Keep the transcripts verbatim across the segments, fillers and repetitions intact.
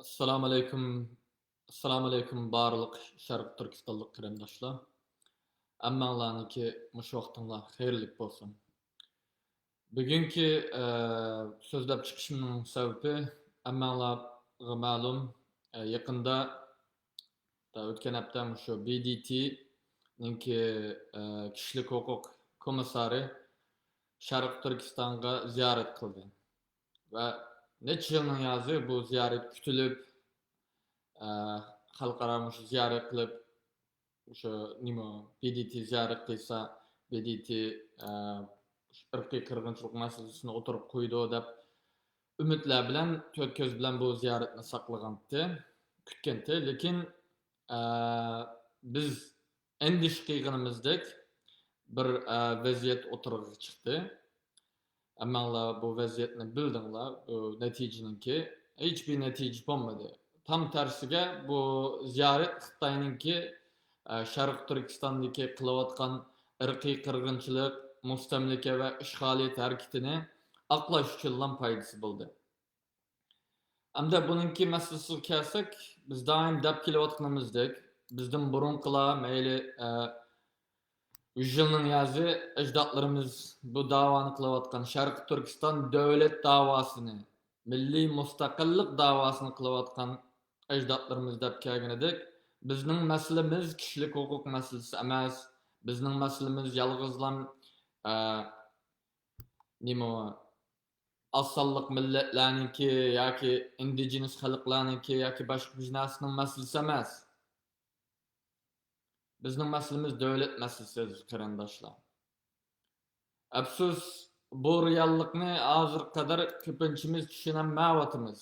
ئەسسالامۇئەلەيكۇم. ئەسسالامۇئەلەيكۇم بارلىق شەرقىي تۈركىستانلىق قېرىنداشلار. ھەممەڭلارنىڭكى مۇشۇ ۋاقتىڭلار خەيرلىك بولسۇن. بۈگۈنكى، ئە، سۆزلەپ چىقىشىمنىڭ سەۋەبى ھەممەڭلارغا مەلۇم. ئە، يېقىندا، ئۆتكەن ھەپتە مۇشۇ بى دى تىنىڭكى، ئە، كىشىلىك ھوقۇق كومىسسارى شەرقىي تۈركىستانغا زىيارەت قىلدى. ۋە نەچچە يىلنىڭ يازى بۇ زىيارەت كۈتۈلۈپ، ئە، خەلقئارا مۇشۇ زىيارەت قىلىپ، مۇشۇ نېمە، بى دى تى زىيارەت قىلسا، بى دى تى، ئە، ئىرقىي قىرغىنچىلىق مەسىلىسىنى ئوتتۇرىغا قويىدۇ دەپ ئۈمىدلەر بىلەن، تۆت كۆز بىلەن بۇ زىيارەتنى ساقلىغانتى، كۈتكەنتى. لېكىن، ئە، بىز ئەندىشە قىلغىنىمىزدەك بىر، ئە، ۋەزىيەت ئوتتۇرىغا چىقتى. ھەممەڭلار بۇ ۋەزىيەتنى بىلدىڭلار. بۇ نەتىجىنىڭكى ھېچبىر نەتىجە بولمىدى. تام تەرسىگە بۇ زىيارەت خىتاينىڭكى، ئە، شەرقىي تۈركىستاندىكى قىلىۋاتقان ئىرقىي قىرغىنچىلىق، مۇستەملىكە ۋە ئىشغالىيەت ھەرىكىتىنى ئاقلاش ئۈچۈنلا پايدىسى بولدى. ئەمدى بۇنىڭكى مەسىلىسىگە كەلسەك، بىز دائىم دەپ كېلىۋاتقىنىمىزدەك، بىزدىن بۇرۇنقىلار، مەيلى، ئە، يۈز يىلنىڭ يازى ئەجدادلىرىمىز بۇ داۋانى قىلىۋاتقان، شەرقىي تۈركىستان دۆلەت داۋاسىنى، مىللىي مۇستەقىللىق داۋاسىنى قىلىۋاتقان ئەجدادلىرىمىز دەپ كەلگىنىدەك، بىزنىڭ مەسىلىمىز كىشىلىك ھوقۇق مەسىلىسى ئەمەس. بىزنىڭ مەسىلىمىز يالغۇزلا، ئە، نېمە، ئاز سانلىق مىللەتلەرنىڭكى ياكى ئىندىجېنىس خەلقلەرنىڭكى ياكى باشقا بىر نەرسىنىڭ مەسىلىسى ئەمەس. بىزنىڭ مەسىلىمىز دۆلەت مەسىلىسى، ئەزىز قېرىنداشلار. ئەپسۇس، بۇ رېئاللىقنى ھازىرغا قەدەر كۆپىنچىمىز چۈشىنەلمەيۋاتىمىز.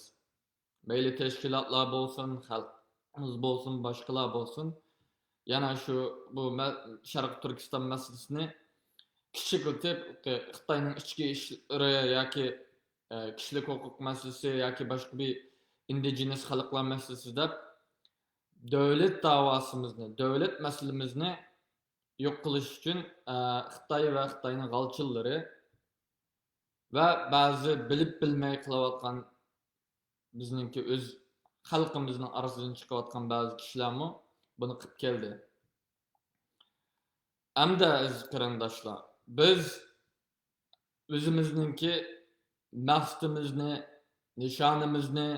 مەيلى تەشكىلاتلار بولسۇن، خەلقىمىز بولسۇن، باشقىلار بولسۇن، يەنە شۇ بۇ مە-، شەرقىي تۈركىستان مەسىلىسىنى كىچىكلىتىپ، خىتاينىڭ ئىچكى ئىشلىرى ياكى، ئە، كىشىلىك ھوقۇق مەسىلىسى ياكى باشقا بىر ئىندىجېنىس خەلقلەر مەسىلىسى دەپ دۆلەت داۋاسىمىزنى، دۆلەت مەسىلىمىزنى يوق قىلىش ئۈچۈن، ئە، خىتاي ۋە خىتاينىڭ غالچىلىرى ۋە بەزى بىلىپ بىلمەي قىلىۋاتقان، بىزنىڭكى ئۆز خەلقىمىزنىڭ ئارىسىدىن چىقىۋاتقان بەزى كىشىلەرمۇ بۇنى قىلىپ كەلدى. ئەمدى ئەزىز قېرىنداشلار، بىز ئۆزىمىزنىڭكى مەقسىتىمىزنى، نىشانىمىزنى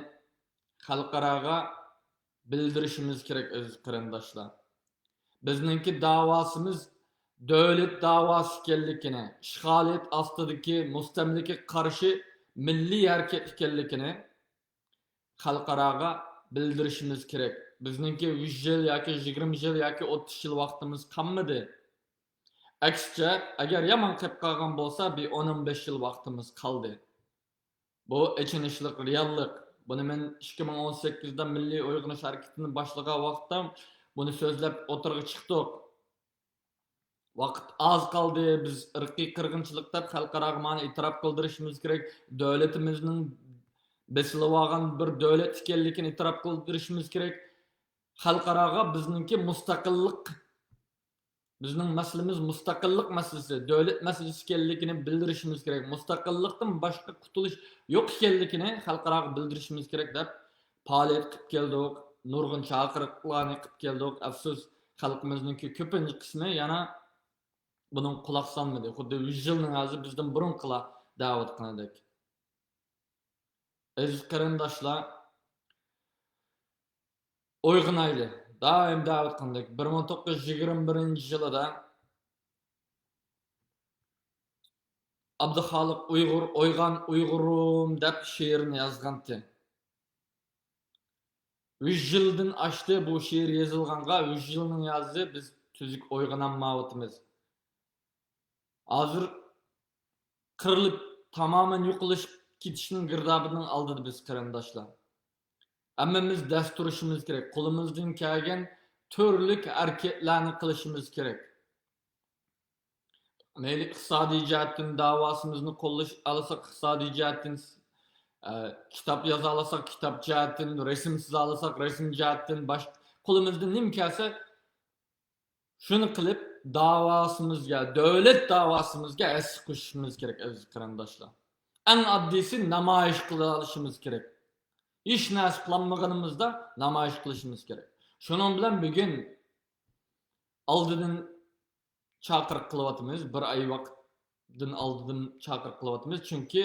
خەلقئاراغا بىلدۈرۈشىمىز كېرەك، ئەزىز قېرىنداشلار. بىزنىڭكى داۋاسىمىز دۆلەت داۋاسى ئىكەنلىكىنى، ئىشغالىيەت ئاستىدىكى مۇستەملىكىگە قارشى مىللىي ھەرىكەت ئىكەنلىكىنى خەلقئاراغا بىلدۈرۈشىمىز كېرەك. بىزنىڭكى يۈز يىل ياكى يىگىرمە يىل ياكى ئوتتۇز يىل ۋاقتىمىز قالمىدى. ئەكسىچە، ئەگەر يامان قېلىپ قالغان بولسا، بىر ئون ئون بەش يىل ۋاقتىمىز قالدى. بۇ ئېچىنىشلىق رېئاللىق. بۇنى مەن ئىككى مىڭ ئون سەككىزدە مىللىي ئويغىنىش ھەرىكىتىنى باشلىغان ۋاقىتتا بۇنى سۆزلەپ ئوتتۇرىغا چىقتۇق. ۋاقىت ئاز قالدى، بىز ئىرقىي قىرغىنچىلىق دەپ خەلقئاراغا مانا ئېتىراپ قىلدۇرۇشىمىز كېرەك. دۆلىتىمىزنىڭ بېسىلىۋالغان بىر دۆلەت ئىكەنلىكىنى ئېتىراپ قىلدۇرۇشىمىز كېرەك. خەلقئاراغا بىزنىڭكى مۇستەقىللىق، بىزنىڭ مەسىلىمىز مۇستەقىللىق مەسىلىسى، دۆلەت مەسىلىسى ئىكەنلىكىنى بىلدۈرۈشىمىز كېرەك. مۇستەقىللىقتىن باشقا قۇتۇلۇش يوق ئىكەنلىكىنى خەلقئاراغا بىلدۈرۈشىمىز كېرەك دەپ پائالىيەت قىلىپ كەلدۇق. نۇرغۇن چاقىرىقلارنى قىلىپ كەلدۇق. ئەپسۇس، خەلقىمىزنىڭكى كۆپىنچە قىسمى يەنە بۇنىڭغا قۇلاق سالمىدى. خۇددى يۈز يىلنىڭ ھازىر بىزدىن بۇرۇنقىلار دەۋاتقىنىدەك. ئەزىز قېرىنداشلار، ئويغىنايلى. دائىم دەۋاتقاندەك، بىر مىڭ توققۇز يۈز يىگىرمە بىرىنچى يىلىدا ئابدۇخالىق ئۇيغۇر «ئويغان ئۇيغۇرۇم» دەپ شېئىرنى يازغانتى. يۈز يىلدىن ئاشتى بۇ شېئىر يېزىلغانغا، يۈز يىلنىڭ يازى بىز تۈزۈك ئويغىنالمايۋاتىمىز. ھازىر قىرىلىپ، تامامەن يوقىلىشىپ كېتىشنىڭ گىردابىنىڭ ئالدىدا بىز، قېرىنداشلار. ھەممىمىز دەس تۇرۇشىمىز كېرەك. قولىمىزدىن كەلگەن تۈرلۈك ھەرىكەتلەرنى قىلىشىمىز كېرەك. مەيلى ئىقتىسادىي جەھەتتىن داۋاسىمىزنى قوللىشالىساق، ئىقتىسادىي جەھەتتىن، ئە، كىتاب يازالىساق، كىتاب جەھەتتىن، رەسىم سىزالىساق، رەسىم جەھەتتىن، باش-، قولىمىزدىن نېمە كەلسە، شۇنى قىلىپ، داۋاسىمىزغا، دۆلەت داۋاسىمىزغا ھەسسە قوشۇشىمىز كېرەك، ئەزىز قېرىنداشلار. ئەڭ ئاددىيسى، نامايىش قىلالىشىمىز كېرەك. ھېچ نەرسە قىلالمىغىنىمىزدا نامايىش قىلىشىمىز كېرەك. شۇنىڭ بىلەن بۈگۈن ئالدىدىن چاقىرىق قىلىۋاتىمىز، بىر ئاي ۋاقىتتىن ئالدىدىن چاقىرىق قىلىۋاتىمىز. چۈنكى،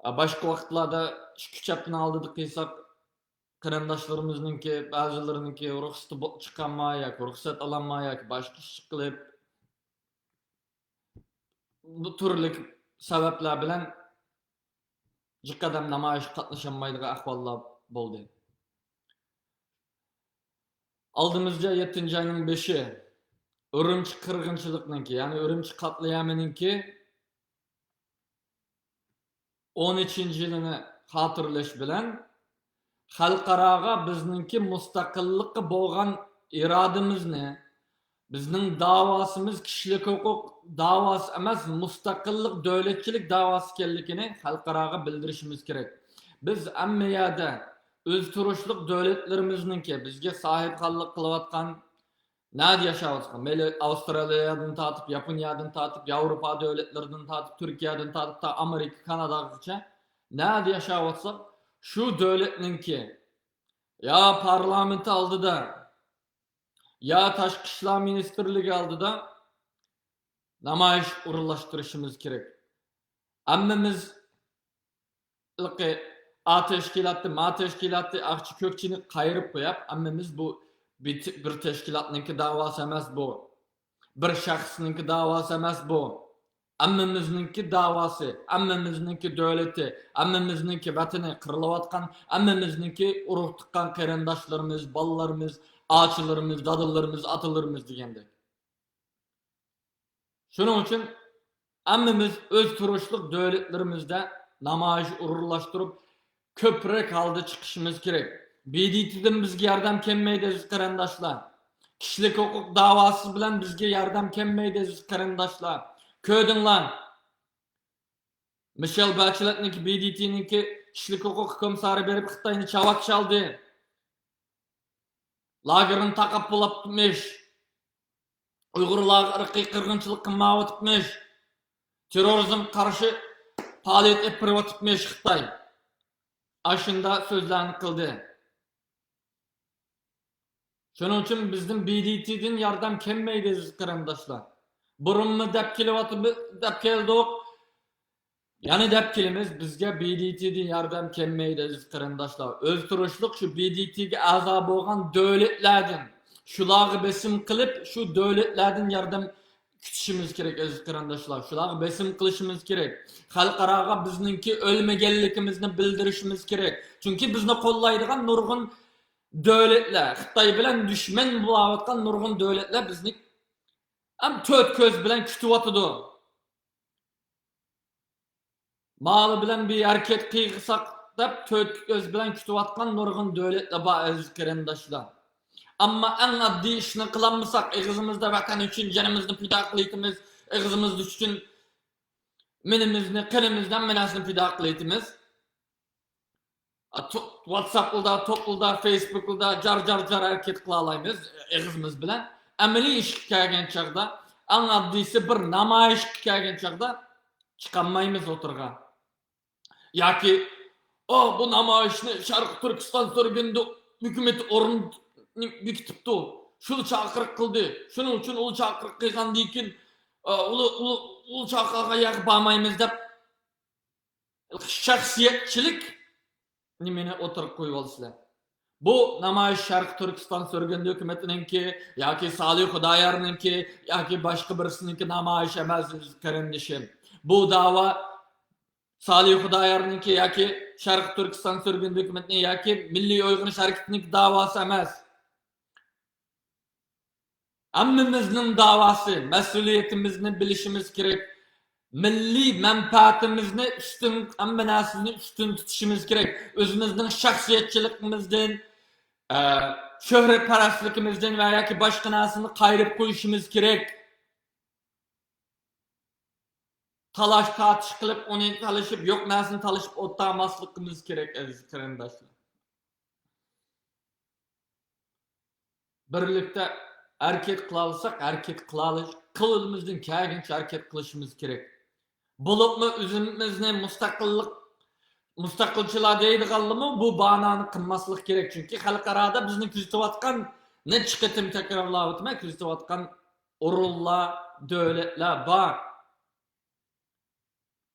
ئە، باشقا ۋاقىتلاردا ئىككى ئۈچ ھەپتىنىڭ ئالدىدا قىلساق، قېرىنداشلىرىمىزنىڭكى، بەزىلىرىنىڭكى رۇخسىتى بو-، چىقالماي ياكى رۇخسەت ئالالماي ياكى باشقا ئىش قىلىپ، بۇ تۈرلۈك سەۋەبلەر بىلەن جىق ئادەم نامايىشقا قاتنىشالمايدىغان ئەھۋاللار بولدى. ئالدىمىزدا يەتتىنچى ئاينىڭ بېشى ئۈرۈمچى قىرغىنچىلىقنىڭكى، يەنى ئۈرۈمچى قاتلىئامىنىڭكى ئون ئۈچىنچى يىلىنى خاتىرىلەش بىلەن خەلقئاراغا بىزنىڭكى مۇستەقىللىققا بولغان ئىرادىمىزنى، بىزنىڭ داۋاسىمىز كىشىلىك ھوقۇق داۋاسى ئەمەس، مۇستەقىللىق، دۆلەتچىلىك داۋاسى ئىكەنلىكىنى خەلقئاراغا بىلدۈرۈشىمىز كېرەك. بىز ھەممە يەردە ئۆزتۇرۇشلۇق دۆلەتلىرىمىزنىڭكى بىزگە ساھىبخانلىق قىلىۋاتقان، نەدە ياشاۋاتساق، مەيلى ئاۋسترالىيەدىن تارتىپ، ياپونىيەدىن تارتىپ، ياۋروپا دۆلەتلىرىدىن تارتىپ، تۈركىيەدىن تارتىپ، تا ئامېرىكا، كاناداغىچە نەدە ياشاۋاتساق، شۇ دۆلەتنىڭكى يا پارلامېنتى ئالدىدا، يا تاشقى ئىشلار مىنىستىرلىكى ئالدىدا نامايىش ئورۇنلاشتۇرۇشىمىز كېرەك. ھەممىمىز ھېلىقى ئا تەشكىلاتنى، ما تەشكىلاتنى، ئاقچە كۆكچىنى قايرىپ قويۇپ، ھەممىمىز بۇ بىت-، بىر تەشكىلاتنىڭكى داۋاسى ئەمەس بۇ. بىر شەخسنىڭكى داۋاسى ئەمەس بۇ. ھەممىمىزنىڭكى داۋاسى، ھەممىمىزنىڭكى دۆلىتى، ھەممىمىزنىڭكى ۋەتىنى، قىرىلىۋاتقان، ھەممىمىزنىڭكى ئۇرۇق تۇغقان قېرىنداشلىرىمىز، بالىلىرىمىز، ئاچىلىرىمىز، دادىلىرىمىز، ئاتىلىرىمىز دېگەندەك. شۇنىڭ ئۈچۈن ھەممىمىز ئۆز تۇرۇشلۇق دۆلەتلىرىمىزدە نامايىش ئورۇنلاشتۇرۇپ، كۆپرەك ھالدا چىقىشىمىز كېرەك. ب د ت دىن بىزگە ياردەم كەلمەيدۇ، ئەزىز قېرىنداشلار. كىشىلىك ھوقۇق داۋاسى بىلەن بىزگە ياردەم كەلمەيدۇ، ئەزىز قېرىنداشلار. كۆردۈڭلار، مىشېل باچېلەتنىڭكى، ب د ت نىڭكى كىشىلىك ھوقۇق كومىسسارى بېرىپ خىتاينى چاۋاك چالدى. لاگېرنى تاقاپ بولۇپتىمىش. ئۇيغۇرلارغا ئىرقىي قىرغىنچىلىق قىلمايۋاتىپمىش. تېررورىزمغا قارشى پائالىيەت ئېلىپ بېرىۋاتىپمىش خىتاي. ئاشۇنداق سۆزلەرنى قىلدى. شۇنىڭ ئۈچۈن بىزدىن ب د ت دىن ياردەم كەلمەيدۇ، ئەزىز قېرىنداشلار. بۇرۇنمۇ دەپ كېلىۋاتىمىز، دەپ كەلدۇق. يەنە دەپ كېلىمىز، بىزگە ب د ت دىن ياردەم كەلمەيدۇ، ئەزىز قېرىنداشلار. ئۆزتۇرۇشلۇق شۇ ب د ت گە ئەزا بولغان دۆلەتلەردىن، شۇلارغا بېسىم قىلىپ، شۇ دۆلەتلەردىن ياردەم كۈتۈشىمىز كېرەك، ئەزىز قېرىنداشلار. شۇلارغا بېسىم قىلىشىمىز كېرەك. خەلقئاراغا بىزنىڭكى ئۆلمىگەنلىكىمىزنى بىلدۈرۈشىمىز كېرەك. چۈنكى بىزنى قوللايدىغان نۇرغۇن دۆلەتلەر، خىتاي بىلەن دۈشمەن بولاۋاتقان نۇرغۇن دۆلەتلەر بىزنى ھەم تۆت كۆز بىلەن كۈتۈۋاتىدۇ. مالى بىلەن بىر ھەرىكەت قىلغۇساق دەپ تۆت كۆز بىلەن كۈتۈۋاتقان نۇرغۇن دۆلەتلەر بار، ئەزىز قېرىنداشلار. ئەمما ئەڭ ئاددىي ئىشنى قىلالمىساق، ئېغىزىمىزدا ۋەتەن ئۈچۈن جېنىمىزنى پىدا قىلىۋېتىمىز، ئېغىزىمىز ئۈچۈن مېلىمىزنى، قېنىمىزنى، ھەممە نەرسىنى پىدا قىلىۋېتىمىز. ئا، تو-، ۋاتساپلىدا، توپلىدا، فېيسبۇكلىدا جار، جار، جار ھەرىكەت قىلالايمىز ئېغىزىمىز بىلەن. ئەمەلىي ئىشقا كەلگەن چاغدا، ئەڭ ئاددىيسى بىر نامايىشقا كەلگەن چاغدا چىقالمايمىز ئوتتۇرىغا. ياكى، ئو، بۇ نامايىشنى شەرقىي تۈركىستان سۈرگۈندە ھۆكۈمىتى ئورۇن بېكىتىپتۇ. شۇلا چاقىرىق قىلدى. شۇنىڭ ئۈچۈن ئۇلا چاقىرىق قىلغاندىن كېيىن، ئۇلا، ئۇلا، ئۇلا چاقىرغان يەرگە بارمايمىز دەپ، شەخسىيەتچىلىك نېمىنى ئوتتۇرىغا قويۇۋالىسىلەر؟ بۇ نامايىش شەرقىي تۈركىستان سۈرگۈندە ھۆكۈمىتىنىڭكى ياكى سالىھ خۇدايارنىڭكى ياكى باشقا بىرسىنىڭكى نامايىشى ئەمەس، ئەزىز قېرىندىشىم. بۇ داۋا سالىھ خۇدايارنىڭكى ياكى شەرقىي تۈركىستان سۈرگۈندە ھۆكۈمىتىنىڭ ياكى مىللىي ئويغىنىش ھەرىكىتىنىڭكى داۋاسى ئەمەس. ھەممىمىزنىڭ داۋاسى، مەسئۇلىيىتىمىزنى بىلىشىمىز كېرەك. مىللىي مەنپەئەتىمىزنى ئۈستۈن، ھەممە نەرسىنى ئۈستۈن تۇتۇشىمىز كېرەك. ئۆزىمىزنىڭ شەخسىيەتچىلىكىمىزدىن، ئە، شۆھرەتپەرەسلىكىمىزدىن ۋە ياكى باشقا نەرسىنى قايرىپ قويۇشىمىز كېرەك. تالاش تارتىش قىلىپ، ئۇنى تالىشىپ، يوق نەرسىنى تالىشىپ ئولتۇرماسلىقىمىز كېرەك، ئەزىز قېرىنداشلار. بىرلىكتە ھەرىكەت قىلالىساق، ھەرىكەت قىلالىش-، قولىمىزدىن كەلگىنىچە ھەرىكەت قىلىشىمىز كېرەك. بولۇپمۇ ئۆزىمىزنى مۇستەقىللىق مۇستەقىلچىلار دەيدىغانلىرىمۇ بۇ باھانانى قىلماسلىق كېرەك. چۈنكى خەلقئارادا بىزنى كۆزىتىۋاتقان، نەچچە قېتىم تەكرارلاۋاتىمەن، كۆزىتىۋاتقان ئورۇنلار، دۆلەتلەر بار.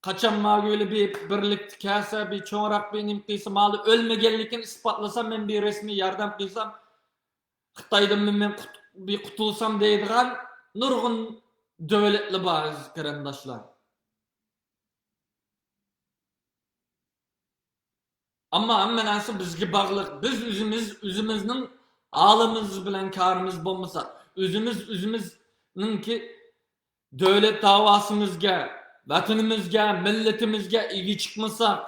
قاچان ماگۈلى بىر بىرلىكتە كەلسە، بىر چوڭراق بىر نېمە قىلسا، مالى ئۆلمىگەنلىكىنى ئىسپاتلىسا، مەن بىر رەسمىي ياردەم قىلسام، خىتايدىن مەن قۇت-، بىر قۇتۇلسام دەيدىغان نۇرغۇن دۆلەتلەر بار، ئەزىز قېرىنداشلار. ئەمما ھەممە نەرسە بىزگە باغلىق. بىز ئۆزىمىز، ئۆزىمىزنىڭ ھالىمىز بىلەن كارىمىز بولمىسا، ئۆزىمىز ئۆزىمىزنىڭكى دۆلەت داۋاسىمىزگە، ۋەتىنىمىزگە، مىللىتىمىزگە ئىگە چىقمىساق،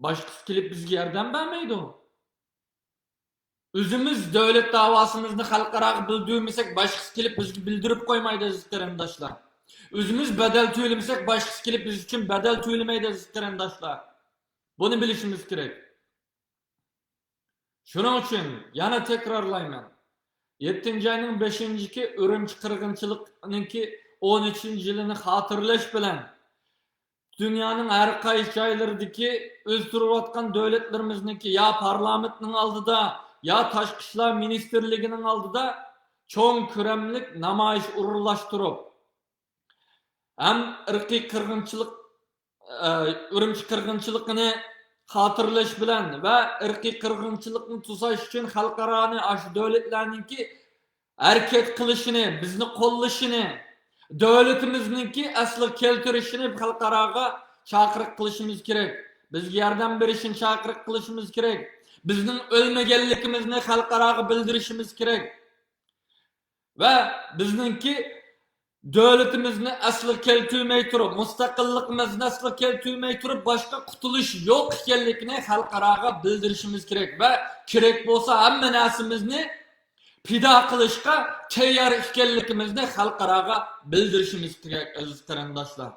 باشقىسى كېلىپ بىزگە ياردەم بەرمەيدۇ. ئۆزىمىز دۆلەت داۋاسىمىزنى خەلقئاراغا بىلدۈرمىسەك، باشقىسى كېلىپ بىزگە بىلدۈرۈپ قويمايدۇ، ئەزىز قېرىنداشلار. ئۆزىمىز بەدەل تۆلىمىسەك، باشقىسى كېلىپ بىز ئۈچۈن بەدەل تۆلىمەيدۇ، ئەزىز قېرىنداشلار. بۇنى بىلىشىمىز كېرەك. شۇنىڭ ئۈچۈن يەنە تەكرارلايمەن، يەتتىنچى ئاينىڭ بەشىنچى ئۈرۈمچى قىرغىنچىلىقنىڭكى ئون ئۈچىنچى يىلىنى خاتىرىلەش بىلەن، دۇنيانىڭ ھەر قايسى جايلىرىدىكى ئۆزى تۇرۇۋاتقان دۆلەتلىرىمىزنىڭكى يا پارلامېنتنىڭ ئالدىدا، يا تاشقى ئىشلار مىنىستىرلىكىنىڭ ئالدىدا چوڭ كۆلەملىك نامايىش ئورۇنلاشتۇرۇپ، ھەم ئىرقىي قىرغىنچىلىق، ئە، ئۈرۈمچى قىرغىنچىلىقىنى خاتىرىلەش بىلەن ۋە ئىرقىي قىرغىنچىلىقنى توساش ئۈچۈن خەلقئارانى ئاشۇ دۆلەتلەرنىڭكى ھەرىكەت قىلىشىنى، بىزنى قوللىشىنى، دۆلىتىمىزنىڭكى ئەسلىگە كەلتۈرۈشىنى خەلقئاراغا چاقىرىق قىلىشىمىز كېرەك. بىزگە ياردەم بېرىشىنى چاقىرىق قىلىشىمىز كېرەك. بىزنىڭ ئۆلمىگەنلىكىمىزنى خەلقئاراغا بىلدۈرۈشىمىز كېرەك. ۋە بىزنىڭكى دۆلىتىمىزنى ئەسلىگە كەلتۈرمەي تۇرۇپ، مۇستەقىللىقىمىزنى ئەسلىگە كەلتۈرمەي تۇرۇپ، باشقا قۇتۇلۇش يوق ئىكەنلىكىنى خەلقئاراغا بىلدۈرۈشىمىز كېرەك ۋە كېرەك بولسا ھەممە نەرسىمىزنى پىدا قىلىشقا تەييار ئىكەنلىكىمىزنى خەلقئاراغا بىلدۈرۈشىمىز كېرەك، ئەزىز قېرىنداشلار.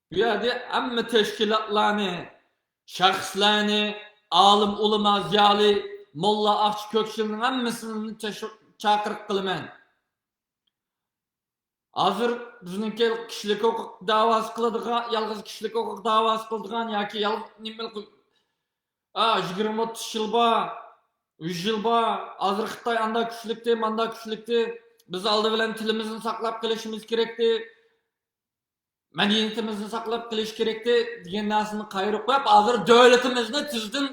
بۇ يەردە ھەممە تەشكىلاتلارنى، شەخسلەرنى، ئالىم، ئۇلىما، زىيالىي، موللا، ئاقچى، كۆكسىنىڭ ھەممىسىنى تەش-، چاقىرىق قىلىمەن. ھازىر بىزنىڭكى كىشىلىك ھوقۇق داۋاسى قىلىدىغان، يالغۇز كىشىلىك ھوقۇق داۋاسى قىلىدىغان ياكى يال-، نېمە، ئا، يىگىرمە ئوتتۇز يىل بار، يۈز يىل بار، ھازىر خىتاي ئاندا كۈچلۈكتى، ماندا كۈچلۈكتى، بىز ئالدى بىلەن تىلىمىزنى ساقلاپ قېلىشىمىز كېرەكتى، مەدەنىيىتىمىزنى ساقلاپ قېلىش كېرەكتى دېگەن نەرسىنى قايرىپ قويۇپ، ھازىر دۆلىتىمىزنى تۈزدىن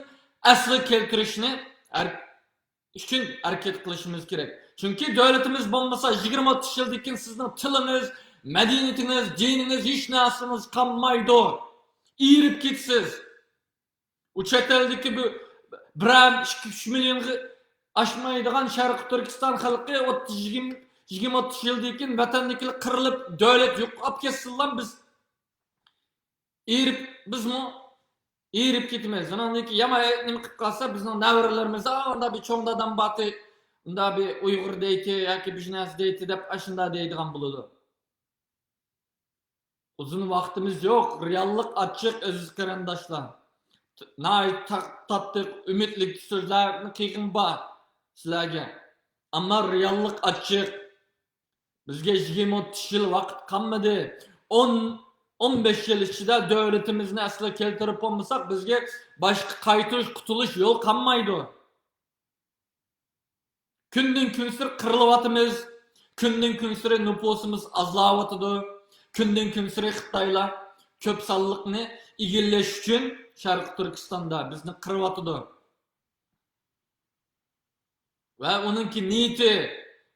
ئەسلىگە كەلتۈرۈشنى ھەر-، ئۈچۈن ھەرىكەت قىلىشىمىز كېرەك. چۈنكى دۆلىتىمىز بولمىسا، يىگىرمە ئوتتۇز يىلدىن كېيىن سىزنىڭ تىلىڭىز، مەدەنىيىتىڭىز، دىنىڭىز، ھېچ نەرسىڭىز قالمايدۇ. ئېرىپ كېتىسىز. ئۇ چەت ئەلدىكى بىر، بىرەر ئىككى، ئۈچ مىليونغا ئاشمايدىغان شەرقىي تۈركىستان خەلقى ئوتتۇز، يىگىرمە، يىگىرمە ئوتتۇز يىلدىن كېيىن ۋەتەندىكىلەر قىرىلىپ، دۆلەت يوقاپ كەتسىنلا، بىز ئېرىپ، بىزمۇ ئېرىپ كېتىمىز. ئۇنىڭدىن كېيىن يامان نېمە قىلىپ قالسا، بىزنىڭ نەۋرىلىرىمىز، ئا، ئۇنداق بىر چوڭ دادام بارتى، ئۇنداق بىر ئۇيغۇر دەيتتى ياكى بىر نەرسە دەيتتى دەپ، ئاشۇنداق دەيدىغان بولىدۇ. ئۇزۇن ۋاقتىمىز يوق. رېئاللىق ئاچچىق، ئەزىز قېرىنداشلار. ناھايىتى تات-، تاتلىق، ئۈمىدلىك سۆزلەرنى قىلغۇم بار سىلەرگە. ئەمما رېئاللىق ئاچچىق. بىزگە يىگىرمە ئوتتۇز يىل ۋاقىت قالمىدى. ئون، ئون بەش يىل ئىچىدە دۆلىتىمىزنى ئەسلىگە كەلتۈرۈپ بولمىساق، بىزگە باشقا قايتۇرۇش، قۇتۇلۇش يول قالمايدۇ. كۈندىن كۈنسېرى قىرىلىۋاتىمىز. كۈندىن كۈنسېرى نوپۇسىمىز ئازلاۋاتىدۇ. كۈندىن كۈنسېرى خىتايلار كۆپ سانلىقنى ئىگىلەش ئۈچۈن شەرقىي تۈركىستاندا بىزنى قىرىۋاتىدۇ. ۋە ئۇنىڭكى نىيىتى،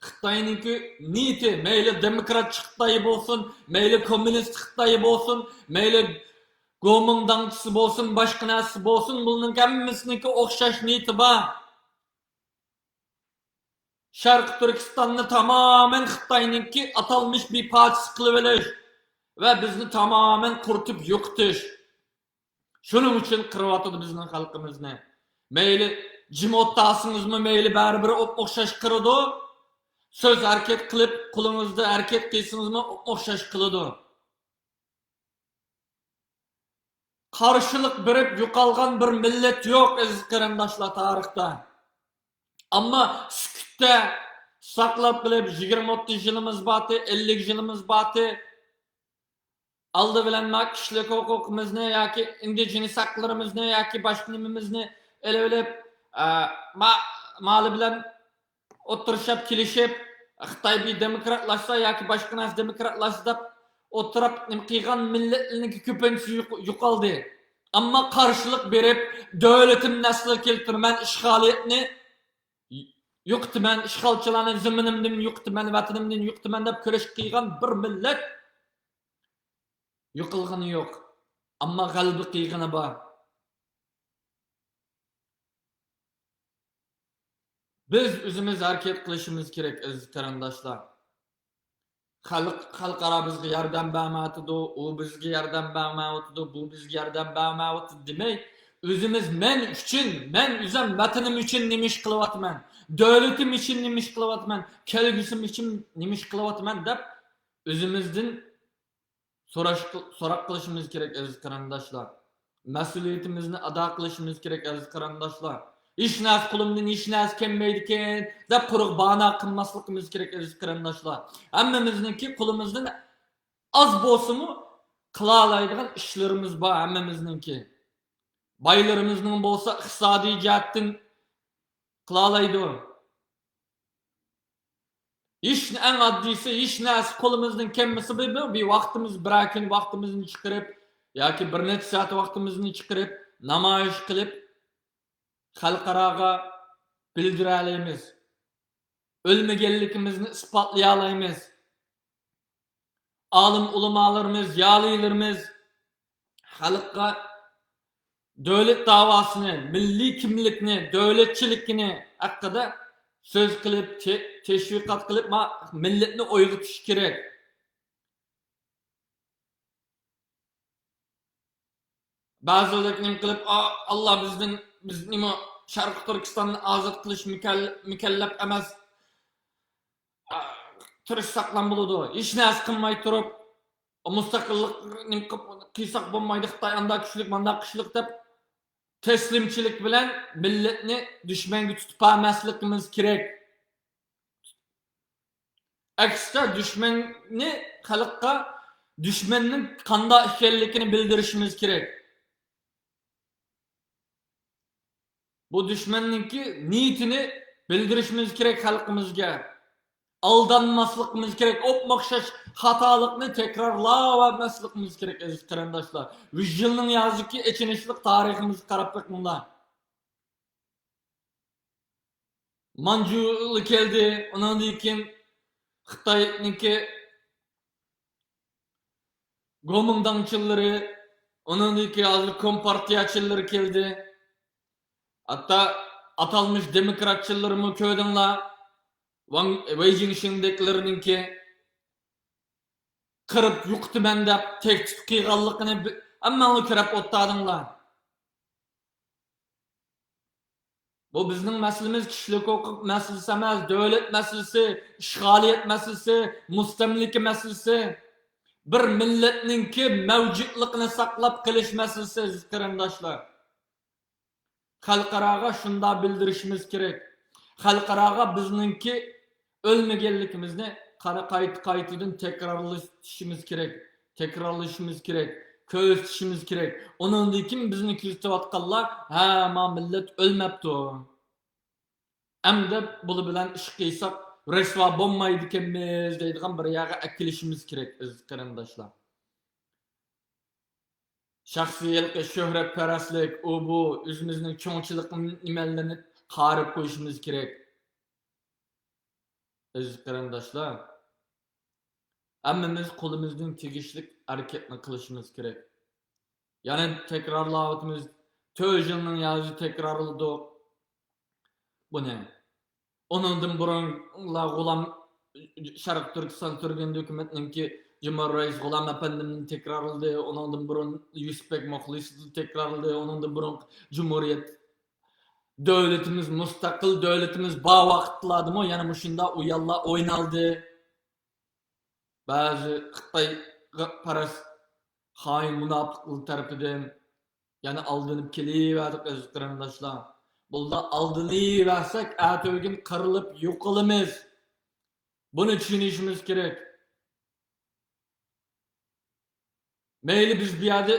خىتاينىڭكى نىيىتى، مەيلى دېموكراتچى خىتاي بولسۇن، مەيلى كوممۇنىست خىتاي بولسۇن، مەيلى گومىنداڭچىسى بولسۇن، باشقا نەرسىسى بولسۇن، بۇنىڭ ھەممىسىنىڭكى ئوخشاش نىيىتى بار. شەرقىي تۈركىستاننى تامامەن خىتاينىڭكى ئاتالمىش بىر پارچىسى قىلىۋېلىش ۋە بىزنى تامامەن قۇرۇتۇپ يوقىتىش. شۇنىڭ ئۈچۈن قىرىۋاتىدۇ بىزنىڭ خەلقىمىزنى. مەيلى جىم ئولتۇرسىڭىزمۇ، مەيلى بەرىبىر ئوخشاش قىرىدۇ. سۆز ھەرىكەت قىلىپ، قولىڭىزدا ھەرىكەت قىلسىڭىزمۇ ئوخشاش قىلىدۇ. قارشىلىق بېرىپ يوقالغان بىر مىللەت يوق، ئەزىز قېرىنداشلار، تارىختا. ئەمما سۈكۈتتە ساقلاپ قېلىپ، يىگىرمە ئوتتۇز يىلىمىز بارتى، ئەللىك يىلىمىز بارتى. ئالدى بىلەن ما كىشىلىك ھوقۇقىمىزنى ياكى ئىندىجېنىس ھەقلىرىمىزنى ياكى باشقا نېمىمىزنى ئېلىۋېلىپ، ئە، ما-، مالى بىلەن ئوتتۇرىشىپ كېلىشىپ، خىتاي بىر دېموكراتلاشسا ياكى باشقا نەرسە دېموكراتلاشسا دەپ ئولتۇرۇپ نېمە قىلغان مىللەتلەرنىڭكى كۆپىنچىسى يوق-، يوقالدى. ئەمما قارشىلىق بېرىپ، دۆلىتىم نەسلىگە كەلتۈرىمەن، ئىشغالىيەتنى يوقىتىمەن، ئىشغالچىلارنى زېمىنىمدىن يوقىتىمەن، ۋەتىنىمدىن يوقىتىمەن دەپ كۈرەش قىلغان بىر مىللەت يوقالغىنى يوق. ئەمما غەلىبە قىلغىنى بار. بىز ئۆزىمىز ھەرىكەت قىلىشىمىز كېرەك، ئەزىز قېرىنداشلار. خەلق، خەلقئارا بىزگە ياردەم بەرمەيۋاتىدۇ، ئۇ بىزگە ياردەم بەرمەيۋاتىدۇ، بۇ بىزگە ياردەم بەرمەيۋاتىدۇ دېمەي، ئۆزىمىز مەن ئۈچۈن، مەن ئۆزۈم ۋەتىنىم ئۈچۈن نېمە ئىش قىلىۋاتىمەن، دۆلىتىم ئۈچۈن نېمە ئىش قىلىۋاتىمەن، كەلگۈسىم ئۈچۈن نېمە ئىش قىلىۋاتىمەن دەپ ئۆزىمىزدىن سوراش، سوراق قىلىشىمىز كېرەك، ئەزىز قېرىنداشلار. مەسئۇلىيىتىمىزنى ئادا قىلىشىمىز كېرەك، ئەزىز قېرىنداشلار. ھېچ نەرسە، قولۇمدىن ھېچ نەرسە كەلمەيدىكەن دەپ قۇرۇق بانا قىلماسلىقىمىز كېرەك، ئەزىز قېرىنداشلار. ھەممىمىزنىڭكى قولىمىزدىن ئاز بولسىمۇ قىلالايدىغان ئىشلىرىمىز بار ھەممىمىزنىڭكى. بايلىرىمىزنىڭ بولسا ئىقتىسادىي جەھەتتىن قىلالايدۇ. ھېچ، ئەڭ ئاددىيسى، ھېچ نەرسە قولىمىزدىن كەلمىسە، بىر، بىر، بىر ۋاقتىمىز، بىرەر كۈن ۋاقتىمىزنى چىقىرىپ ياكى بىر نەچچە سائەت ۋاقتىمىزنى چىقىرىپ، نامايىش قىلىپ، خەلقئاراغا بىلدۈرەلەيمىز. ئۆلمىگەنلىكىمىزنى ئىسپاتلىيالايمىز. ئالىم ئۆلىمالىرىمىز، زىيالىيلىرىمىز خەلققە دۆلەت داۋاسىنى، مىللىي كىملىكنى، دۆلەتچىلىكىنى ھەققىدە سۆز قىلىپ، تە-، تەشۋىقات قىلىپ، ما-، مىللەتنى ئويغىتىش كېرەك. بەزىلەر نېمە قىلىپ، «ئا، ئاللا بىزدىن، بىز نېمە، شەرقىي تۈركىستاننى ئازاد قىلىش مۇكەل-، مۇكەللەپ ئەمەس، ئا، تىرىشساقلام بولىدۇ، ھېچ نەرسە قىلماي تۇرۇپ، مۇستەقىللىق نېمە قىلىپ، قىلساق بولمايدۇ، خىتاي ئاندا كۈچلۈك، ماندا كۈچلۈك» دەپ، تەسلىمچىلىك بىلەن مىللەتنى دۈشمەنگە تۇتۇپ بەرمەسلىكىمىز كېرەك. ئەكسىچە، دۈشمەننى خەلققە، دۈشمەننىڭ قانداق ئىكەنلىكىنى بىلدۈرۈشىمىز كېرەك. بۇ دۈشمەننىڭكى نىيىتىنى بىلدۈرۈشىمىز كېرەك خەلقىمىزگە. ئالدانماسلىقىمىز كېرەك، ئوپمۇئوخشاش خاتالىقنى تەكرارلاۋەرمەسلىكىمىز كېرەك، ئەزىز قېرىنداشلار. يۈز يىلنىڭ يازىكى ئېچىنىشلىق تارىخىمىزغا قاراپ بېقىڭلار. مانجۇلار كەلدى، ئۇنىڭدىن كېيىن خىتاينىڭكى گومىنداڭچىلىرى، ئۇنىڭدىن كېيىن ھازىر كومپارتىيەچىلىرى كەلدى. ھەتتا ئاتالمىش دېموكراتچىلىرىمۇ كۆردۈڭلار. ۋاڭ، ۋېي جىڭشىندەكلىرىنىڭكى قىرىپ يوقىتىمەن دەپ تەھدىت قىلغانلىقىنى بى-، ھەممەڭلار كۆرۈپ ئولتۇردۇڭلار. بۇ بىزنىڭ مەسىلىمىز كىشىلىك ھوقۇق مەسىلىسى ئەمەس، دۆلەت مەسىلىسى، ئىشغالىيەت مەسىلىسى، مۇستەملىكە مەسىلىسى. بىر مىللەتنىڭكى مەۋجۇتلۇقىنى ساقلاپ قېلىش مەسىلىسى، ئەزىز قېرىنداشلار. خەلقئاراغا شۇنداق بىلدۈرۈشىمىز كېرەك. خەلقئاراغا بىزنىڭكى ئۆلمىگەنلىكىمىزنى قارا-، قايتا-، قايتىدىن تەكرارلىشىمىز كېرەك، تەكرارلىشىمىز كېرەك، كۆرسىتىشىمىز كېرەك. ئۇنىڭدىن كېيىن بىزنى كۆزىتىۋاتقانلار، «ھە، ما مىللەت ئۆلمەپتۇ. ئەمدى بۇلار بىلەن ئىش قىلساق رەسۋا بولمايدىكەنمىز» دەيدىغان بىر يەرگە ئەكېلىشىمىز كېرەك، ئەزىز قېرىنداشلار. شەخسىي ھېلىقى شۆھرەتپەرەسلىك، ئۇ بۇ، ئۆزىمىزنىڭ چوڭچىلىق نېمەلىرىنى قارىپ قويۇشىمىز كېرەك. ئەزىز قېرىنداشلار، ھەممىمىز قولىمىزدىن تېگىشلىك ھەرىكەتنى قىلىشىمىز كېرەك. يەنە تەكرارلاۋاتىمىز، تۆت يىلنىڭ يازى تەكرارلىدۇق بۇنى. ئۇنىڭدىن بۇرۇنلار غۇلام، شەرقىي تۈركىستان سۈرگۈندە ھۆكۈمەتنىڭكى جۇمھۇر رەئىس غۇلام ئەپەندىمنى تەكرارلىدى، ئۇنىڭدىن بۇرۇن يۈسۈپبەك مۇخلىسنى تەكرارلىدى، ئۇنىڭدىن بۇرۇن جۇمھۇرىيەت، دۆلىتىمىز، مۇستەقىل دۆلىتىمىز بار ۋاقىتلاردىمۇ يەنە مۇشۇنداق ئويۇنلار ئوينالدى. بەزى خىتايغا پەرەس خائىن مۇناپىقلار تەرىپىدىن يەنە ئالدىنىپ كېلىۋەردۇق، ئەزىز قېرىنداشلار. بۇنداق ئالدىنىۋەرسەك، ئەتىگۈن قىرىلىپ يوقىلىمىز. بۇنى چۈشىنىشىمىز كېرەك. مەيلى بىز بۇ يەردە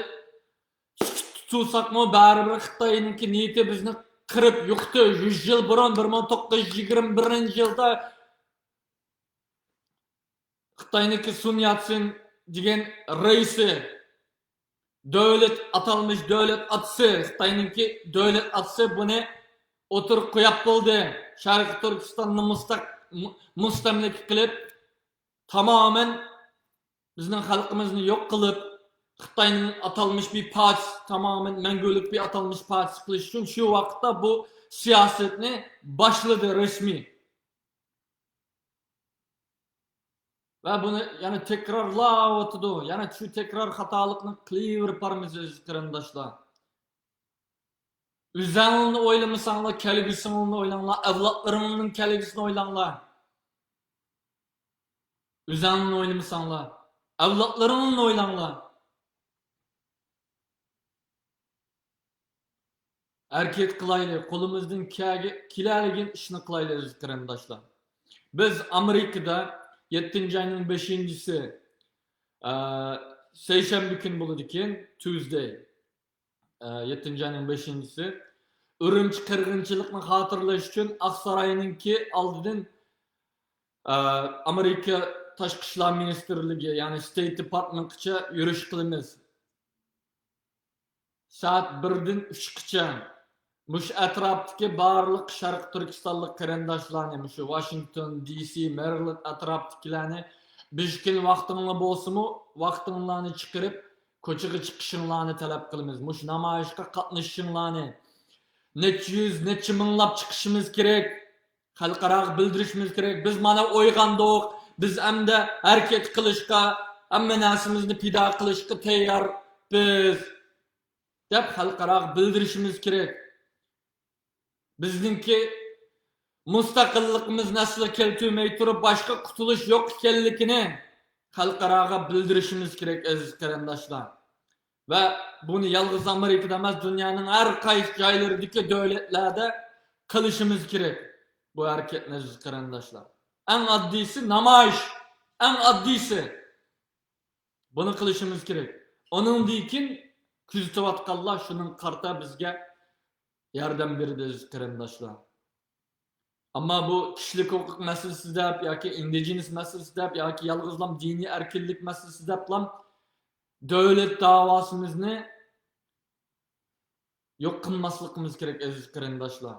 سۈكۈت تۇتساقمۇ، بەرىبىر خىتاينىڭكى نىيىتى بىزنى قىرىپ يوقىتىش. يۈز يىل بۇرۇن، بىر مىڭ توققۇز يۈز يىگىرمە بىرىنچى يىلدا خىتاينىڭكى سۇن ياتسېن دېگەن رەئىسى، دۆلەت، ئاتالمىش دۆلەت ئاتىسى، خىتاينىڭكى دۆلەت ئاتىسى بۇنى ئوتتۇرىغا قويۇپ بولدى. شەرقىي تۈركىستاننى مۇستەق-، مۇ-، مۇستەملىكە قىلىپ، تامامەن بىزنىڭ خەلقىمىزنى يوق قىلىپ، خىتاينىڭ ئاتالمىش بىر پارچىسى، تامامەن مەڭگۈلۈك بىر ئاتالمىش پارچىسى قىلىش ئۈچۈن شۇ ۋاقىتتا بۇ سىياسەتنى باشلىدى رەسمىي. ۋە بۇنى يەنە تەكرارلاۋاتىدۇ. يەنە شۇ تەكرار خاتالىقنى قىلىۋېرىپ بارىمىز، ئەزىز قېرىنداشلار. ئۆزەڭلارنى ئويلىمىساڭلار، كەلگۈسىڭلارنى ئويلاڭلار، ئەۋلادلىرىڭلارنىڭ كەلگۈسىنى ئويلاڭلار. ئۆزەڭلارنى ئويلىمىساڭلار، ئەۋلادلىرىڭلارنى ئويلاڭلار. ھەرىكەت قىلايلى، قولىمىزدىن كەگە-، كېلەلىگەن ئىشنى قىلايلى، ئەزىز قېرىنداشلار. بىز ئامېرىكىدا يەتتىنچى ئاينىڭ بەشىنچىسى، ئە، سەيشەنبە كۈنى بولىدىكەن، تيۇزدەي، ئە، يەتتىنچى ئاينىڭ بەشىنچىسى، ئۈرۈمچى قىرغىنچىلىقنى خاتىرىلەش ئۈچۈن ئاقساراينىڭكى ئالدىدىن، ئە، ئامېرىكا تاشقى ئىشلار مىنىستىرلىكى، يەنى ستېيت دېپارتمېنتقىچە يۈرۈش قىلىمىز. سائەت بىردىن ئۈچكىچە مۇشۇ ئەتراپتىكى بارلىق شەرقىي تۈركىستانلىق قېرىنداشلارنى، مۇشۇ ۋاشىنگتون، دى سى، مېرىلېند ئەتراپتىكىلەرنى بىر كۈن ۋاقتىڭلار بولسىمۇ، ۋاقتىڭلارنى چىقىرىپ، كوچىغا چىقىشىڭلارنى تەلەپ قىلىمىز. مۇشۇ نامايىشقا قاتنىشىشىڭلارنى، نەچچە يۈز، نەچچە مىڭلاپ چىقىشىمىز كېرەك. خەلقئاراغا بىلدۈرۈشىمىز كېرەك. بىز مانا ئويغاندۇق. بىز ئەمدى ھەرىكەت قىلىشقا، ھەممە نەرسىمىزنى پىدا قىلىشقا تەييار بىز، دەپ خەلقئاراغا بىلدۈرۈشىمىز كېرەك. بىزنىڭكى مۇستەقىللىقىمىزنى ئەسلىگە كەلتۈرمەي تۇرۇپ، باشقا قۇتۇلۇش يوق ئىكەنلىكىنى خەلقئاراغا بىلدۈرۈشىمىز كېرەك، ئەزىز قېرىنداشلار. ۋە بۇنى يالغۇز ئامېرىكىدا ئەمەس، دۇنيانىڭ ھەر قايسى جايلىرىدىكى دۆلەتلەردە قىلىشىمىز كېرەك بۇ ھەرىكەتنى، ئەزىز قېرىنداشلار. ئەڭ ئاددىيسى نامايىش، ئەڭ ئاددىيسى. بۇنى قىلىشىمىز كېرەك. ئۇنىڭدىن كېيىن كۆزىتىۋاتقانلار شۇنىڭغا قارىتا بىزگە ياردەم بېرىدۇ، ئەزىز قېرىنداشلار. ئەمما بۇ كىشىلىك ھوقۇق مەسىلىسى دەپ ياكى ئىندىجېنىس مەسىلىسى دەپ ياكى يالغۇزلام دىنىي ئەركىنلىك مەسىلىسى دەپلام دۆلەت داۋاسىمىزنى يوق قىلماسلىقىمىز كېرەك، ئەزىز قېرىنداشلار.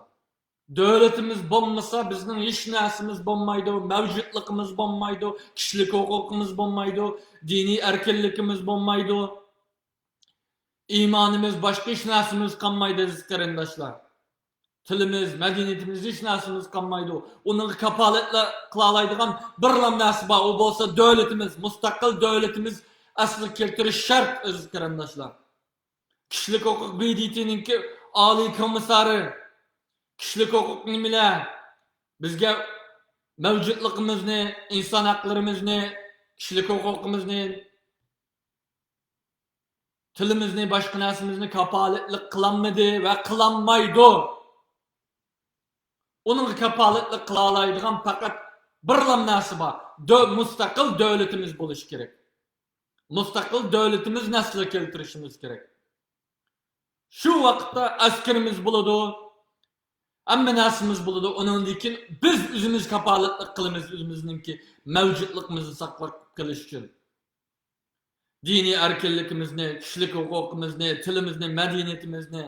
دۆلىتىمىز بولمىسا، بىزنىڭ ھېچ نەرسىمىز بولمايدۇ، مەۋجۇتلۇقىمىز بولمايدۇ، كىشىلىك ھوقۇقىمىز بولمايدۇ، دىنىي ئەركىنلىكىمىز بولمايدۇ، ئىمانىمىز، باشقا ھېچ نەرسىمىز قالمايدۇ، ئەزىز قېرىنداشلار. تىلىمىز، مەدەنىيىتىمىز، ھېچ نەرسىمىز قالمايدۇ. ئۇنىڭغا كاپالەتلىك قىلالايدىغان بىرلا نەرسە بار، ئۇ بولسا دۆلىتىمىز، مۇستەقىل دۆلىتىمىز ئەسلىگە كەلتۈرۈش شەرت، ئەزىز قېرىنداشلار. كىشىلىك ھوقۇق ب د ت نىڭكى ئالىي كومىسسارى، كىشىلىك ھوقۇق نېمىلەر؟ بىزگە مەۋجۇتلۇقىمىزنى، ئىنسان ھەقلىرىمىزنى، كىشىلىك ھوقۇقىمىزنى، تىلىمىزنى، باشقا نەرسىمىزنى كاپالەتلىك قىلالمىدى ۋە قىلالمايدۇ. ئۇنىڭغا كاپالەتلىك قىلالايدىغان پەقەت بىرلا نەرسە بار. دۆ-، مۇستەقىل دۆلىتىمىز بولۇشى كېرەك. مۇستەقىل دۆلىتىمىزنى ئەسلىگە كەلتۈرۈشىمىز كېرەك. شۇ ۋاقىتتا ئەسكىرىمىز بولىدۇ، ھەممە نەرسىمىز بولىدۇ. ئۇنىڭدىن كېيىن بىز ئۆزىمىز كاپالەتلىك قىلىمىز ئۆزىمىزنىڭكى مەۋجۇتلۇقىمىزنى ساقلاپ قېلىش ئۈچۈن. دىنىي ئەركىنلىكىمىزنى، كىشىلىك ھوقۇقىمىزنى، تىلىمىزنى، مەدەنىيىتىمىزنى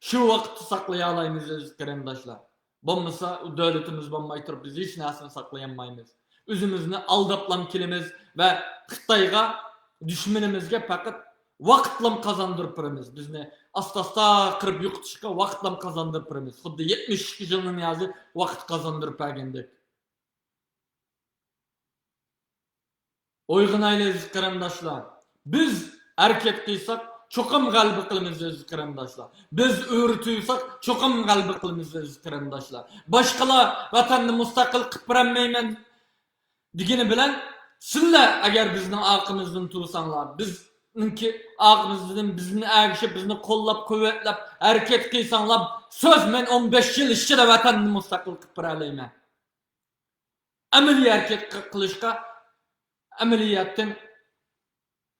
شۇ ۋاقىتتا ساقلىيالايمىز، ئەزىز قېرىنداشلار. بولمىسا، ئۇ دۆلىتىمىز بولماي تۇرۇپ، بىز ھېچ نەرسىنى ساقلىيالمايمىز. ئۆزىمىزنى ئالداپلام كېلىمىز ۋە خىتايغا، دۈشمىنىمىزگە پەقەت ۋاقىتلام قازاندۇرۇپ بېرىمىز. بىزنى ئاستا-ئاستا قىرىپ يوقىتىشقا ۋاقىتلام قازاندۇرۇپ بېرىمىز. خۇددى يەتمىش ئىككى يىلنىڭ نىيازى ۋاقىت قازاندۇرۇپ بەرگەندەك. ئويغىنايلى، ئەزىز قېرىنداشلار. بىز ھەرىكەت قىلساق، چوقۇم غەلىبە قىلىمىز، ئەزىز قېرىنداشلار. بىز ئۆرە تۇيساق، چوقۇم غەلىبە قىلىمىز، ئەزىز قېرىنداشلار. باشقىلار ۋەتەننى مۇستەقىل قىلىپ بېرەلمەيمەن دېگىنى بىلەن، سىلەر ئەگەر بىزنىڭ ئارقىمىزدىن تۇرساڭلار، بىزنىڭكى ئارقىمىزدىن بىزنى ئەگىشىپ، بىزنى قوللاپ، قۇۋۋەتلەپ ھەرىكەت قىلساڭلار، سۆز، مەن ئون بەش يىل ئىچىدە ۋەتەننى مۇستەقىل قىلىپ بېرەلەيمەن. ئەمەلىي ھەرىكەت قىلىشقا، ئەمەلىيەتتىن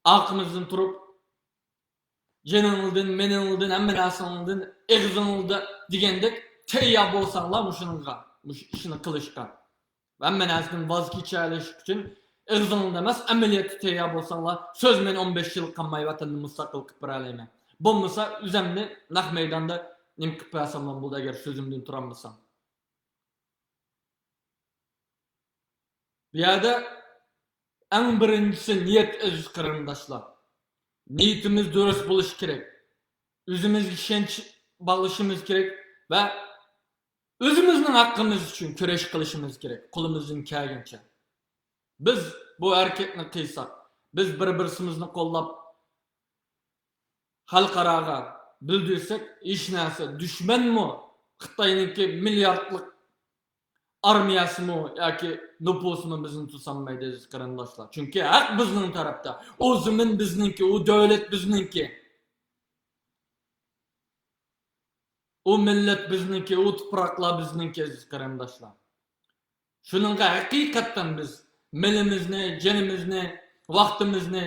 ئارقىمىزدىن تۇرۇپ، جېنىڭدىن، مېنىڭدىن، ھەممە نەرسىڭدىن، ئېغىزىڭدا دېگەندەك تەييار بولساڭلار مۇشۇنىڭغا، مۇشۇ ئىشنى قىلىشقا، ھەممە نەرسىدىن ۋاز كېچەلىشىش ئۈچۈن ئېغىزىڭدا ئەمەس، ئەمەلىيەتتە تەييار بولساڭلار، سۆز مەن ئون بەش يىل قالماي ۋەتەننى مۇستەقىل قىلىپ بېرەلەيمەن. بولمىسا ئۆزۈمنى نەق مەيداندا نېمە قىلىپ بەرسەملا بولىدۇ، ئەگەر سۆزۈمدىن تۇرالمىسام. بۇ يەردە ئەڭ بىرىنچىسى نىيەت، ئەزىز قېرىنداشلار. نىيىتىمىز دۇرۇس بولۇشى كېرەك. ئۆزىمىزگە ئىشەنچ باغلىشىمىز كېرەك ۋە ئۆزىمىزنىڭ ھەققىمىز ئۈچۈن كۈرەش قىلىشىمىز كېرەك، قولىمىزدىن كەلگىنىچە. بىز بۇ ھەرىكەتنى قىلساق، بىز بىر-بىرسىمىزنى قوللاپ، خەلقئاراغا بىلدۈرسەك، ھېچ نەرسە، دۈشمەنمۇ، خىتاينىڭكى مىلياردلىق ئارمىيەسىمۇ ياكى نوپۇسىمۇ بىزنى توسالمايدۇ، ئەزىز قېرىنداشلار. چۈنكى ھەق بىزنىڭ تەرەپتە. ئۇ زېمىن بىزنىڭكى، ئۇ دۆلەت بىزنىڭكى. ئۇ مىللەت بىزنىڭكى، ئۇ تۇپراقلار بىزنىڭكى، ئەزىز قېرىنداشلار. شۇنىڭغا ھەقىقەتەن بىز مېلىمىزنى، جېنىمىزنى، ۋاقتىمىزنى،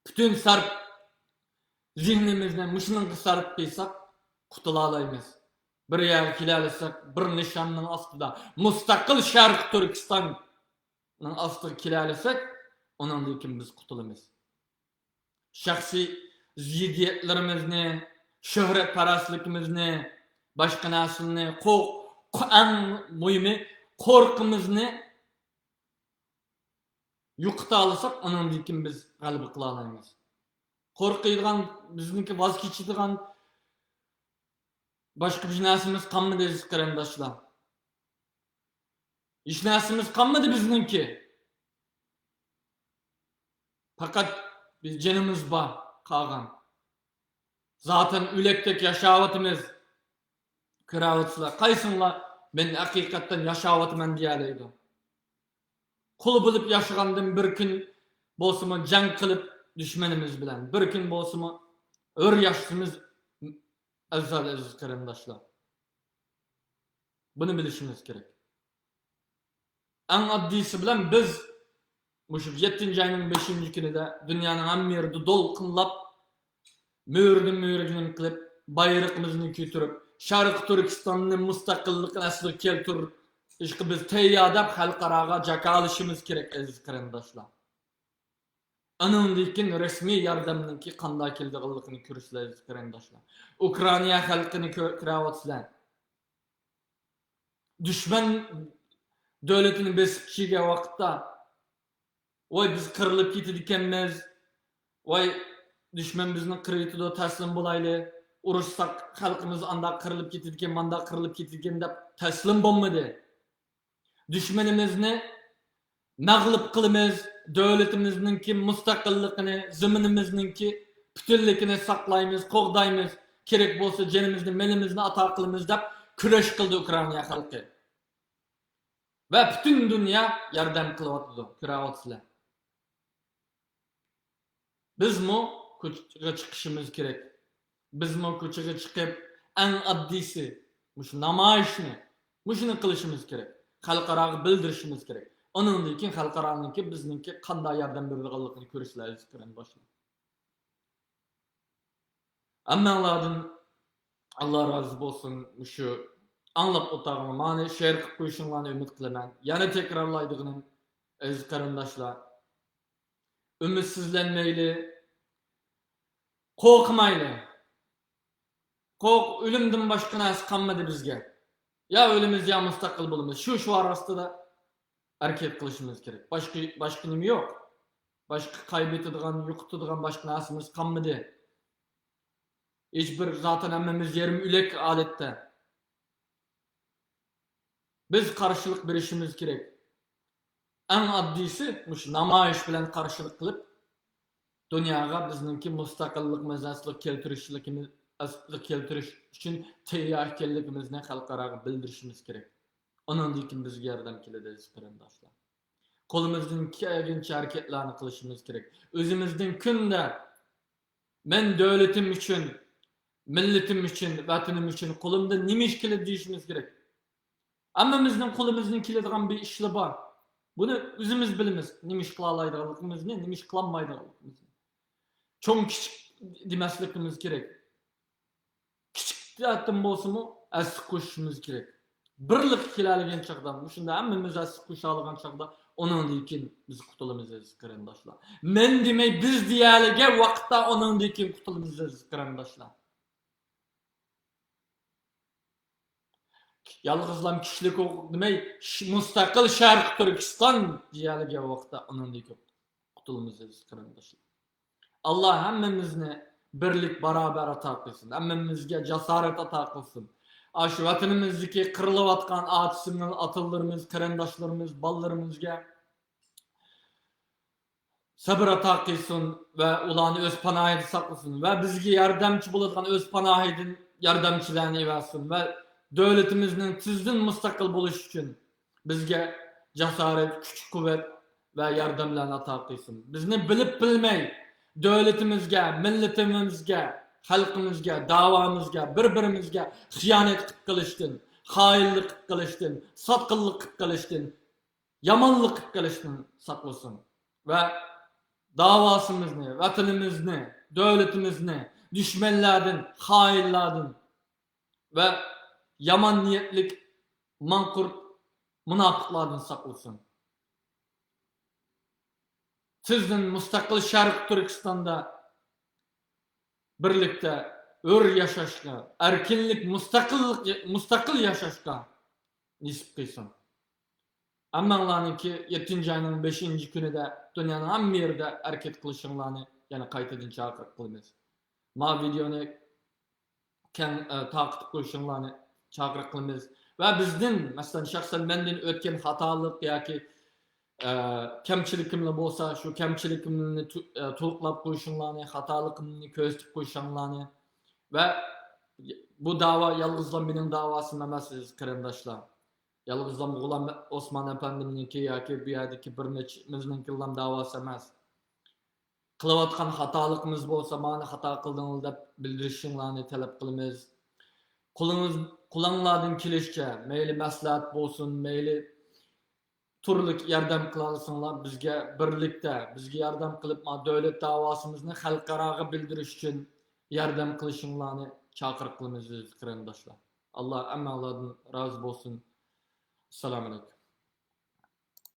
پۈتۈن سەرپ زېھنىمىزنى مۇشۇنىڭغا سەرپ قىلساق، قۇتۇلالايمىز. بىر يەرگە كېلەلىسەك، بىر نىشاننىڭ ئاستىدا، مۇستەقىل شەرقىي تۈركىستاننىڭ ئاستىغا كېلەلىسەك، ئۇنىڭدىن كېيىن بىز قۇتۇلىمىز. شەخسىي زىددىيەتلىرىمىزنى، شۆھرەتپەرەسلىكىمىزنى، باشقا نەرسىلەرنى، قو-، قو-، ئەڭ مۇھىمى قورقۇمىزنى يوقىتالىساق، ئۇنىڭدىن كېيىن بىز غەلىبە قىلالايمىز. قورقىدىغان، بىزنىڭكى ۋاز كېچىدىغان باشقا بىر نەرسىمىز قالمىدى، ئەزىز قېرىنداشلار. ھېچ نەرسىمىز قالمىدى بىزنىڭكى. پەقەت بىز جېنىمىز بار قالغان. زاتەن ئۆلەكتەك ياشاۋاتىمىز. كۆرەۋاتىسىلەر، قايسىڭلار مەن ھەقىقەتەن ياشاۋاتىمەن دېيەلەيدۇ؟ قۇل بولۇپ ياشىغاندىن بىر كۈن بولسىمۇ جەڭ قىلىپ دۈشمىنىمىز بىلەن، بىر كۈن بولسىمۇ ھۆر ياشىسىمىز ئەۋزەل، ئەزىز قېرىنداشلار. بۇنى بىلىشىمىز كېرەك. ئەڭ ئاددىيسى بىلەن بىز مۇشۇ يەتتىنچى ئاينىڭ بەشىنچى كۈنىدە دۇنيانىڭ ھەممە يېرىدە دولقۇنلاپ، مۈرىدىن مۈرىگە نېمە قىلىپ، بايرىقىمىزنى كۆتۈرۈپ، شەرقىي تۈركىستاننى مۇستەقىللىقىنى ئەسلىگە كەلتۈرۈشكە بىز تەييار دەپ خەلقئاراغا جاكارلىشىمىز كېرەك، ئەزىز قېرىنداشلار. ئانىڭدىن كېيىن رەسمىي ياردەمنىڭكى قانداق كېلىدىغانلىقىنى كۆرىسىلەر، ئەزىز قېرىنداشلار. ئۇكرائىنا خەلقىنى كۆ-، كۆرەۋاتىسىلەر. دۈشمەن دۆلىتىنى بېسىپ كىرگەن ۋاقىتتا، ۋاي، بىز قىرىلىپ كېتىدىكەنمىز، ۋاي، دۈشمەن بىزنى قىرىۋېتىدۇ، تەسلىم بولايلى، ئۇرۇشساق خەلقىمىز ئانداق قىرىلىپ كېتىدىكەن، مانداق قىرىلىپ كېتىدىكەن دەپ تەسلىم بولمىدى. دۈشمىنىمىزنى مەغلۇپ قىلىمىز، دۆلىتىمىزنىڭكى مۇستەقىللىقىنى، زېمىنىمىزنىڭكى پۈتۈنلۈكىنى ساقلايمىز، قوغدايمىز، كېرەك بولسا جېنىمىزنى، مېلىمىزنى ئاتا قىلىمىز دەپ كۈرەش قىلدى ئۇكرائىنا خەلقى. ۋە پۈتۈن دۇنيا ياردەم قىلىۋاتىدۇ، كۆرۈۋاتىسىلەر. بىزمۇ كوچىغا چىقىشىمىز كېرەك. بىزمۇ كوچىغا چىقىپ، ئەڭ ئاددىيسى مۇشۇ نامايىشنى، مۇشۇنى قىلىشىمىز كېرەك. خەلقئاراغا بىلدۈرۈشىمىز كېرەك. ئۇنىڭدىن كېيىن خەلقئارانىڭكى بىزنىڭكى قانداق ياردەم بېرىدىغانلىقىنى كۆرۈشلەر، ئەزىز قېرىنداشلار. ھەممەڭلاردىن ئاللا رازى بولسۇن. مۇشۇ ئاڭلاپ ئولتۇرغان ماڭا شېئىر قىلىپ قويۇشۇڭلارنى ئۈمىد قىلىمەن. يەنە تەكرارلايدىغىنىم، ئەزىز قېرىنداشلار، ئۈمىدسىزلەنمەيلى. قورقمايلى. قورق-، ئۆلۈمدىن باشقا نەرسە قالمىدى بىزگە. يا ئۆلىمىز، يا مۇستەقىل بولىمىز. شۇ شوئار ئاستىدا ھەرىكەت قىلىشىمىز كېرەك. باشقا، باشقا نېمە يوق. باشقا قايبېتىدىغان، يوقىتىدىغان باشقا نەرسىمىز قالمىدى. ھېچ بىر، زاتەن ھەممىمىز يېرىم ئۆلۈك ھالەتتە. بىز قارشىلىق بېرىشىمىز كېرەك. ئەڭ ئاددىيسى مۇشۇ نامايىش بىلەن قارشىلىق قىلىپ، دۇنياغا بىزنىڭكى مۇستەقىللىقىمىزنى ئەسلىگە كەلتۈرۈشلۈكىمىز، ئەسلىگە كەلتۈرۈش ئۈچۈن تەييار ئىكەنلىكىمىزنى خەلقئاراغا بىلدۈرۈشىمىز كېرەك. ئۇنىڭدىن كېيىن بىزگە ياردەم كېلىدۇ، ئەزىز قېرىنداشلار. قولىمىزدىن كەلگىنىچە ھەرىكەتلەرنى قىلىشىمىز كېرەك. ئۆزىمىزدىن كۈندە مەن دۆلىتىم ئۈچۈن، مىللىتىم ئۈچۈن، ۋەتىنىم ئۈچۈن قولۇمدىن نېمە ئىش كېلىدۇ دېيىشىمىز كېرەك. ھەممىمىزنىڭ قولىمىزدىن كېلىدىغان بىر ئىشلار بار. بۇنى ئۆزىمىز بىلىمىز، نېمە ئىش قىلالايدىغانلىقىمىزنى، نېمە ئىش قىلالمايدىغانلىقىمىزنى. چوڭ كىچىك دېمەسلىكىمىز كېرەك. كىچىك تەرەپتىن بولسىمۇ ھەسسە قوشۇشىمىز كېرەك. بىرلىككە كېلەلىگەن چاغدا، مۇشۇنداق ھەممىمىز ھەسسە قوشالىغان چاغدا، ئۇنىڭدىن كېيىن بىز قۇتۇلىمىز، ئەزىز قېرىنداشلار. مەن دېمەي، بىز دېيەلىگەن ۋاقىتتا، ئۇنىڭدىن كېيىن قۇتۇلىمىز، ئەزىز قېرىنداشلار. يالغۇزلام كىشىلىك ھوقۇق دېمەي، ش-، مۇستەقىل شەرقىي تۈركىستان دېيەلىگەن ۋاقىتتا، ئۇنىڭدىن كېيىن قۇتۇلىمىز، ئەزىز قېرىنداشلار. ئاللا ھەممىمىزنى بىرلىك، باراۋەر ئاتا قىلسۇن. ھەممىمىزگە جاسارەت ئاتا قىلسۇن. ئاشۇ ۋەتىنىمىزدىكى قىرىلىۋاتقان ئاتا-سىڭىل، ئاتىلىرىمىز، قېرىنداشلىرىمىز، بالىلىرىمىزگە سەبر ئاتا قىلسۇن ۋە ئۇلارنى ئۆز پاناھىدا ساقلىسۇن ۋە بىزگە ياردەمچى بولىدىغان ئۆز پاناھىدىن ياردەمچىلەرنى ئەۋەتسۇن ۋە دۆلىتىمىزنىڭ تېزدىن مۇستەقىل بولۇشى ئۈچۈن بىزگە جاسارەت، كۈچ-قۇۋۋەت ۋە ياردەملەرنى ئاتا قىلسۇن. بىزنى بىلىپ بىلمەي دۆلىتىمىزگە، مىللىتىمىزگە، خەلقىمىزگە، داۋامىزغا، بىر-بىرىمىزگە خىيانەت قىلىپ قېلىشتىن، خائىنلىق قىلىپ قېلىشتىن، ساتقىنلىق قىلىپ قېلىشتىن، يامانلىق قىلىپ قېلىشتىن ساقلىسۇن ۋە داۋاسىمىزنى، ۋەتىنىمىزنى، دۆلىتىمىزنى دۈشمەنلەردىن، خائىنلاردىن ۋە يامان نىيەتلىك ماڭقۇرت مۇناپىقلاردىن ساقلىسۇن. تېزدىن مۇستەقىل شەرقىي تۈركىستاندا بىرلىكتە ھۆر ياشاشقا، ئەركىنلىك، مۇستەقىللىق، مۇستەقىل ياشاشقا نېسىپ قىلسۇن. ھەممەڭلارنىڭكى يەتتىنچى ئاينىڭ بەشىنچى كۈنىدە دۇنيانىڭ ھەممە يېرىدە ھەرىكەت قىلىشىڭلارنى يەنە قايتىدىن چاقىرىق قىلىمىز. ما ۋىدېونى كەڭ، ئە، تارقىتىپ قويۇشۇڭلارنى چاقىرىق قىلىمىز. ۋە بىزدىن، مەسىلەن، شەخسەن مەندىن ئۆتكەن خاتالىق ياكى، ئە، كەمچىلىكىملا بولسا، شۇ كەمچىلىكىمنى تو-، ئە، تولۇقلاپ قويۇشۇڭلارنى، خاتالىقىمنى كۆرسىتىپ قويۇشۇڭلارنى ۋە بۇ داۋا يالغۇزلا مېنىڭ داۋاسىم ئەمەس، ئەزىز قېرىنداشلار. يالغۇزلا غۇلام ئوسمان ئەپەندىمنىڭكى ياكى بۇ يەردىكى بىر نەچچىمىزنىڭكىلا داۋاسى ئەمەس. قىلىۋاتقان خاتالىقىمىز بولسا، مانا خاتا قىلدىڭلار دەپ بىلدۈرۈشۈڭلارنى تەلەپ قىلىمىز. قولىڭىز، قولۇڭلاردىن كېلىشىچە، مەيلى مەسلىھەت بولسۇن، مەيلى تۈرلۈك ياردەم قىلالىساڭلار، بىزگە بىرلىكتە، بىزگە ياردەم قىلىپ، ما دۆلەت داۋاسىمىزنى خەلقئاراغا بىلدۈرۈش ئۈچۈن ياردەم قىلىشىڭلارنى چاقىرىق قىلىمىز، ئەزىز قېرىنداشلار. ئاللا ھەممەڭلاردىن رازى بولسۇن. ئەسسالامۇ ئەلەيكۇم.